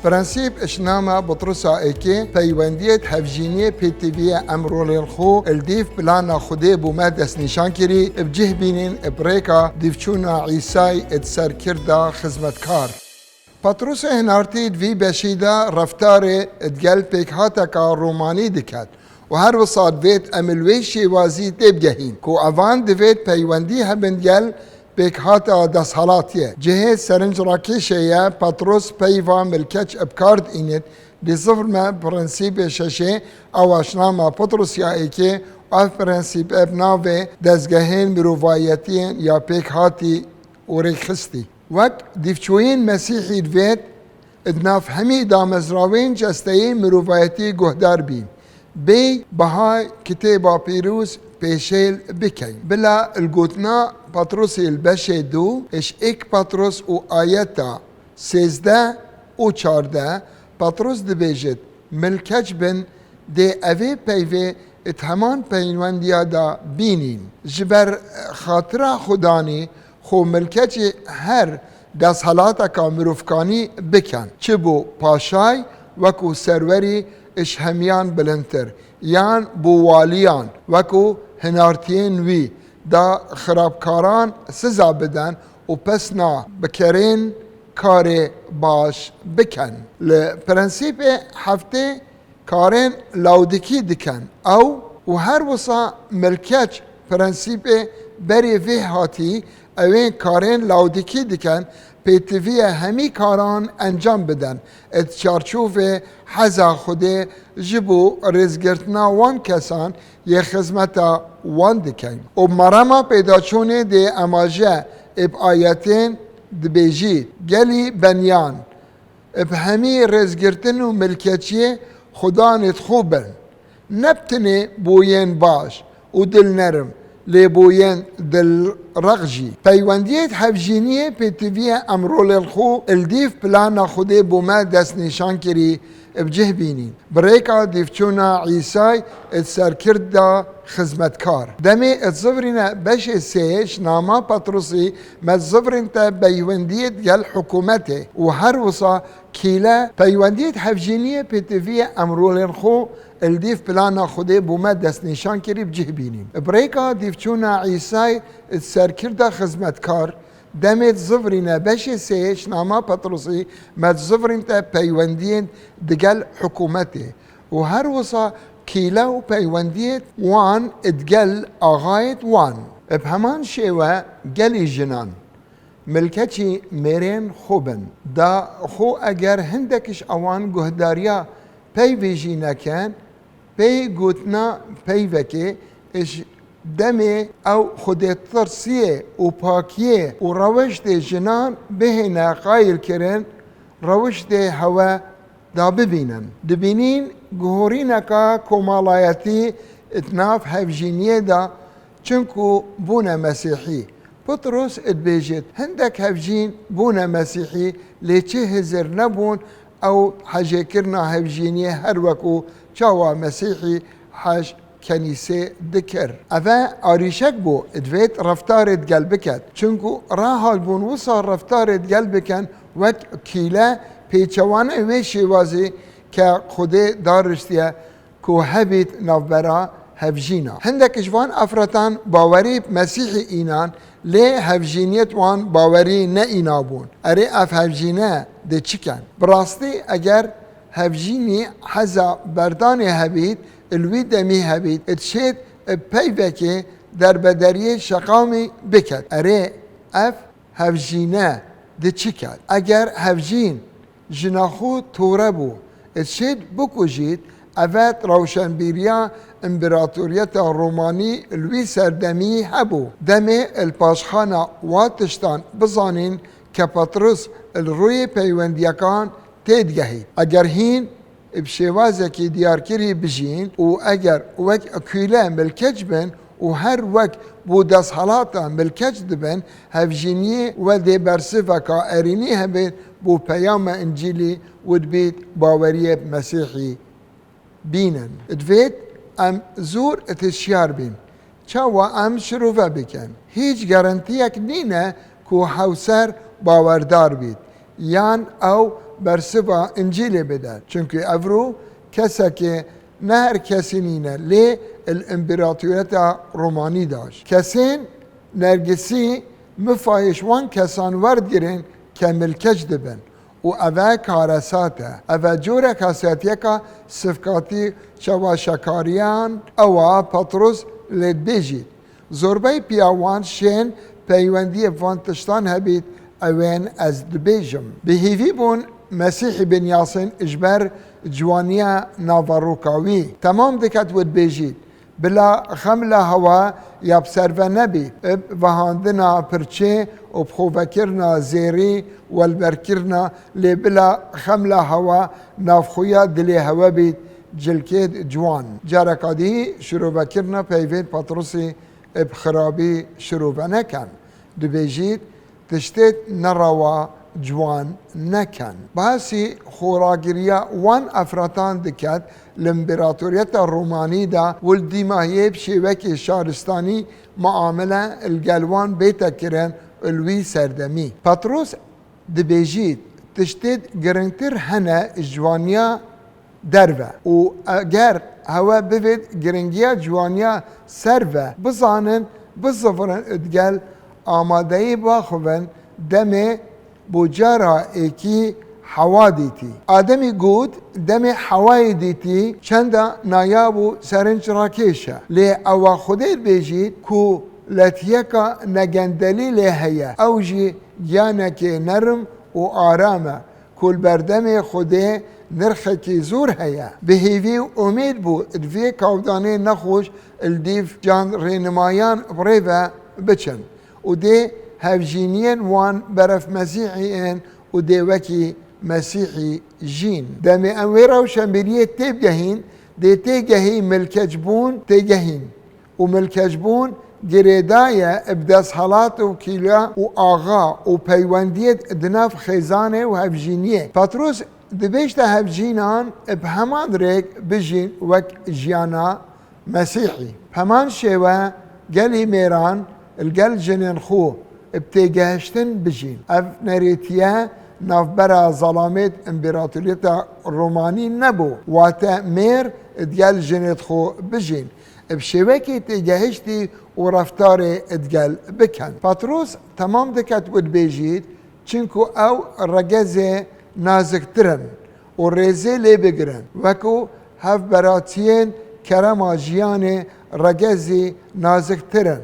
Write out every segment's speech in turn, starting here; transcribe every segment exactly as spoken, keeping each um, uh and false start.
Prensîp ji nama Bitrusa êkê, peywendiyê di hevjîniyê pêtivî ye em rolên xwe li dîv plana Xwedê bo me destnîşan kirî, bi cih bînîn bi rêka dîvçûna Îsay di ser kir de xizmetkar. Petrusê hinartî di vî beşî de reftarê digel pêkhateka romanî diket û her wisa divêt em li wê şêwazî têbigehîn ku evan divêt peywendî hebin gel pêkhata desthilatiyê. Cihê serinc rakêşê ye, Petrus peyva milkeç bi kar diînit, lê zifr me prensîbê şeşê, ewa ji nama Petrus ya êkê û ev prensîbe bi navê dezgehên mirovayetiyên ya pêkhatî û rêkxistî. Wek dîvçûyên Mesîhî divêt, di nav hemî damezrawên cesteyê mirovayetî guhdar bîn, bêy biha Kitêba Pîroz pêşêl bikeyn. Bila li gotina Petrusê li beşê du, ji êk Petrus û ayeta sêzdeh û çardeh, Petrus dibêjit, milkeç bin, dê evê peyvê di heman peywendiya de bînîn. Ji ber xatira Xudanî xwe milkeçî her desthilateka mirovkanî bikin, çi bo paşay wekû serwerî ji hemiyan bilindtir, yan bo waliyan wekû hinartiyên wî da xirabkaran siza bidin û pesna bikerên karê baş bikin. Li prensîpê heftê karên Lawdikî dikin. Ew û her wisa milkeç prensîpê berê vê hatî, ewên karên Lawdikî dikin, pêtiviye hemî karan encam bidin, di çarçovê heza Xwedê ji bo rêzgirtina wan kesan yê xizmeta wan dikin. Û merema pêdaçûnê dê emaje ê bi ayetên dibêjî, gelî beniyan, bi hemî rêzgirtin û milkeçiyê xudanê xwe bin. Ne bi tinê boyên baş û dilnerm, lê boyên dilreq jî. Peywendiyê di hevjîniyê pêtiviye em rolên xwe li dîv plana Xwedê bo me destnîşan kirî bi cih bînîn. Bi rêka dîvçûna Îsay di serkird de xizmetkar. Demê di zivrîne beşê sê ji nama Petrusî me zivrîn te peywendiyê digel hikûmetê û her wisa kîle peywendiyê di hevjîniyê pêtiviye em rolên xwe li dîv plana Xwedê bo me destnîşan kirî bi cih bînîn. Bi rêka dîvçûna Îsay di serkird de xizmetkar, demê di zivrîne beşê sê ji nama Petrusî me di zivrîn te peywendiyên digel hikûmetê û her wisa kîle û peywendiyê wan digel axayê wan. Bi heman şêwe gelî jinan milkeçî mêrên xwe bin. Da xwe eger hindek ji ewan guhdariya peyvê jî nekin, pey gotina peyvekê ji demê ew xwedêtirsiyê û pakiyê û rewiştê jinan bihêne qayilkirin, rewiştê hewe da bibînin. Dibînîn guhorîneka komalayetî di nav hevjîniyê de, çinku bûne Mesîhî. Petros dibêjit, hindek hevjîn bûne Mesîhî, lê çi hizir nebûn ew hejêkirina hevjîniyê her wekû çawa Mesîhî hej kenîsê dikir. Eve arîşek bû, divêt reftarê digel biket. Çinku rahal bûn wisa reftarê digel bikin, wek kîle pêçewane wê şêwazî ke Xwedê dariştiye ku hebît navbera hevjîna. Hindek ji van afretan bawerî bi Mesîhî înan, lê hevjîniyê di wan bawerî neîna bûn. Erê, ev hevjîne dê çi ken? Bi rastî eger hevjînî heza berdanê hebît, li wî demî hebît, dişêt bi peyvekê derbederiyê şeqamî biket. Erê, ev hevjîne dê çi ket? Eger hevjîn jina xwe tore bû, dişêt bikujît, eve di rewşenbîriya împeratoriyeta Romanî li wî serdemî hebû. Demê li paşxana wa tiştan bizanîn ke Petrus li rûyê peywendiyekan têdigehît. Eger hîn bi şêwazekî diyarkirî bijîn û eger wek kûle milkeç bin û her wek bo desthelata milkeç dibin, hevjîniyê we dê bersiveka erênî hebêt bo peyama Încîlî û dibêt baweriyê bi Mesîhî bînin. Divêt em zor hişyar bîn. Çawa em şirove bikin? Hîç garantiyek nîne ku hewser bawerdar bît, yan ew bersiva Încîlê bide. Çimkî evro kesekê ne her kesî nîne, lê li împaratoriyeta Romanî de jî. Kesên nergisî mifayê ji wan kesan werdigirên ke milkeç dibin û eve karesat e. Eve corek xesiyetiyeka sifkatî çawaşekariyan ew a Petros lê dibêjît. Zorbey piya wan şên peywendiyê van tiştan hebît, ewên ez dibêjim. Bi hêvî bûn Mesîhî bin Yasên ji ber ciwaniya naveroka wî. Temam diket û dibêjît, bila xem la hewa ya bi ser ve nebît. Ib vehandina pirçê û bi xwe vekirina zêrî welberkirina, lê bila xem la hewa navxweya dilê hewe bît, cilkêd ciwan. Careka dî şirovekirina peyvên Petrosî bi xirabî şirove neken. Dibêjît, tiştêd nerewa ciwan neken. Basî xoragiriya wan efratan diket li împaratoriyeta Romanî de û li dîmahiyê bi şêwekê şaristanî muamele li gel wan bête kirin li wî serdemî. Petros dibêjît, tiştêd giringtir hene ji ciwaniya derve û eger hewe bivêt giringiya ciwaniya ser ve bizanin, bizivirin û digel amadeyî baxivin demê bo cara êkî hewa dîtî. Ademî got, demê hewayê dîtî çenda nayab û serinc rakêş e. Lê ewa Xwedê dibêjît ku letiyeka negendelî lê heye. Ew jî giyanekê nerm û aram e. Ku li berdemê Xwedê nirxekî zor heye. Bi hêvî û umêd bû di vê kawdanê nexweş li dîv can rênimayan bi rê ve biçin û dê hevjîniyên wan beref Mesîhî ên û dê wekî Mesîhî jîn. Demê em wê rewşenbîriyê têbigehîn, dê têgehî milkeçbûn têgehîn. û milkeçbûn girêdaye bi desthilat û kîla û axa û peywendiyê di nav xêzanê û hevjîniyê. Petros dibêjte hevjînan bi heman rêk bijîn wek jiyana Mesîhî. Bi heman şêwe gelî mêran li gel jinên xwe bi têgehiştin bijîn. Ev nerêtiye navbera zelamêd împaratoriyeta Romanî nebû. Wate mêr digel jinêd xwe bijîn. Bi şêwekê têgehiştî û reftarê digel bikin. Petros temam diket û dibêjît, çinku ew regezê naziktir in û rêzê lê bigirin, wekû hevberatiyên kerema jiyanê regezî naziktir in.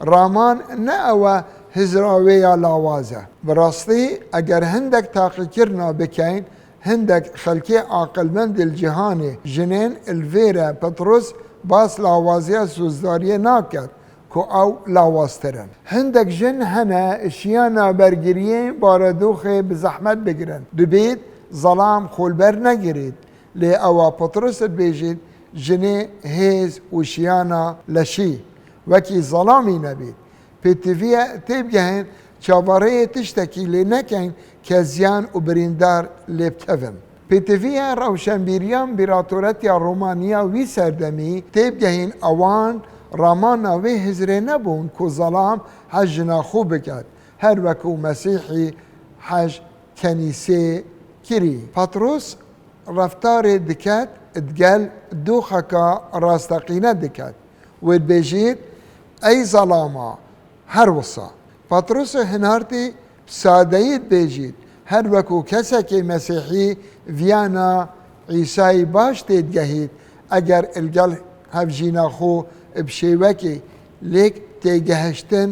Raman ne ew e hizra wê ya lawaz e. Bi rastî, eger hindek taqîkirina bikeyn, hindek xelkê aqilmend li cîhanê jinên li vê re Petros bas lawaziya sozdariyê naket ku ew lawaztir in. Hindek jin hene şiyana bergiriyê baredoxê bi zehmet bigirin. Dibêt zelam xwe li ber negirêt. Lê ewa Petros dibêjin jinê hêz û şiyana leşî wekî zelamî nebît. Pêtivî ye têbigehên çaverêyê tiştekî lê nekeyn ke ziyan û birîndar lê bikevin. Pêtivî ye rewşenbîriya împîratoretiya Romaniya wî serdemî têbigehîn ewan ramana wê hizrê nebûn ku zelam hej jina xwe biket, her wekû Mesîhî hej kenîsê kirî. Petros reftarê diket digel doxeka rasteqîne diket. Wê dibêjît, ey zelama, her wisa. Petrosê hinartî bi sadeyî dibêjît, her wekû kesekê Mesîhî viyana Îsayî baş têdigehît, eger li gel hevjîna xwe bi şêwekê lêk têgehiştin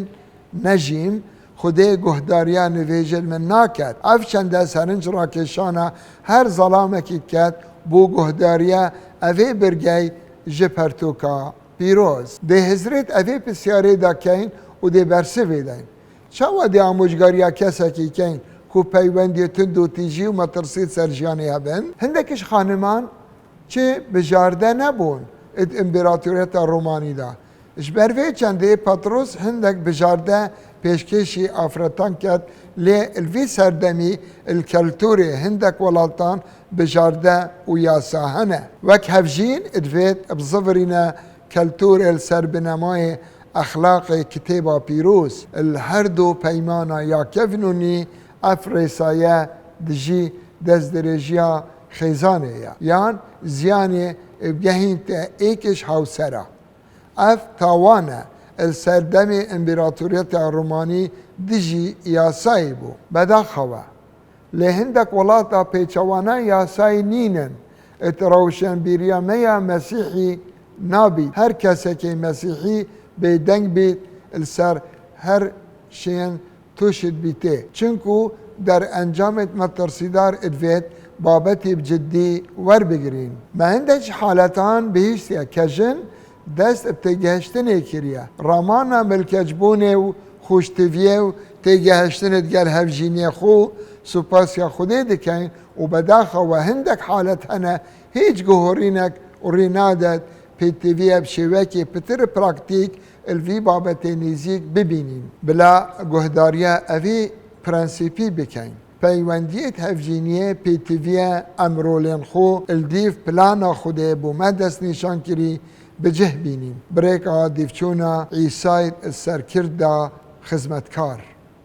nejîm, Xwedê guhdariya nivêjên min naket. Ev çende serinc rakêşana her zelamekî diket bo guhdariya evê birgey ji pertûka pîroz. Dê hizrêt evê pisyarê de keyn û dê bersivê deyn. Çawa dê amûjgariya kesekî keyn ku peywendiyê tundûtîjî û metirsî di ser jiyanê hebin? Hindek ji xaniman çi bijarde nebûn di împêratoriyeta Romanî de. Ji ber vê çendê Petros hindek bijarde pêşkêşî afretan ket, lê li vî serdemî li keltûrê hindek welatan bijarde û yasa hene. Wek hevjîn divêt bizivirîne keltûrê li ser binemayê exlaqê Kitêba Pîroz. Li her du peymana ya kevnûnî ev rêsaye dijî destdirêjiya xêzanê ye, yan ziyanê bi gehîn te êk ji hawsera. Ev tawan e, li serdemê împaratoriyeta Romanî dijî yasayê bû. Bedaxewe, lê hindek welata pêçewana yasayê nînin. Di rewşenbîriya me ya Mesîhî nabît her kesekê Mesîhî bêdeng bît li ser her şên tûşit bîtê. Çinku derencamêt metirsîdar divêt babetî bi ciddî werbigirîn. Me hindek ji haletan bihîstiye ke jin dest bi têgihiştinê kiriye. Ramana milkecbûnê û xweştiviyê û têgihiştinê digel hevjîniyê xwe, supasiya Xwedê dikeyn û bedaxewe hindek halet hene hîç guhorînek û rê nadet pêtiviyê bi şêwekê pitir praktîk li vî babetê nêzîk bibînîn. Bila guhdariya evî prensîpî bikeyn. Peywendiyêt hevjîniyê pêtiviye em rolên xwe li dîv plana Xwedê bo me destnîşan kirî bi cih bînîn. Bi rêka dîvçûna Îsay li ser kird da xizmetkar.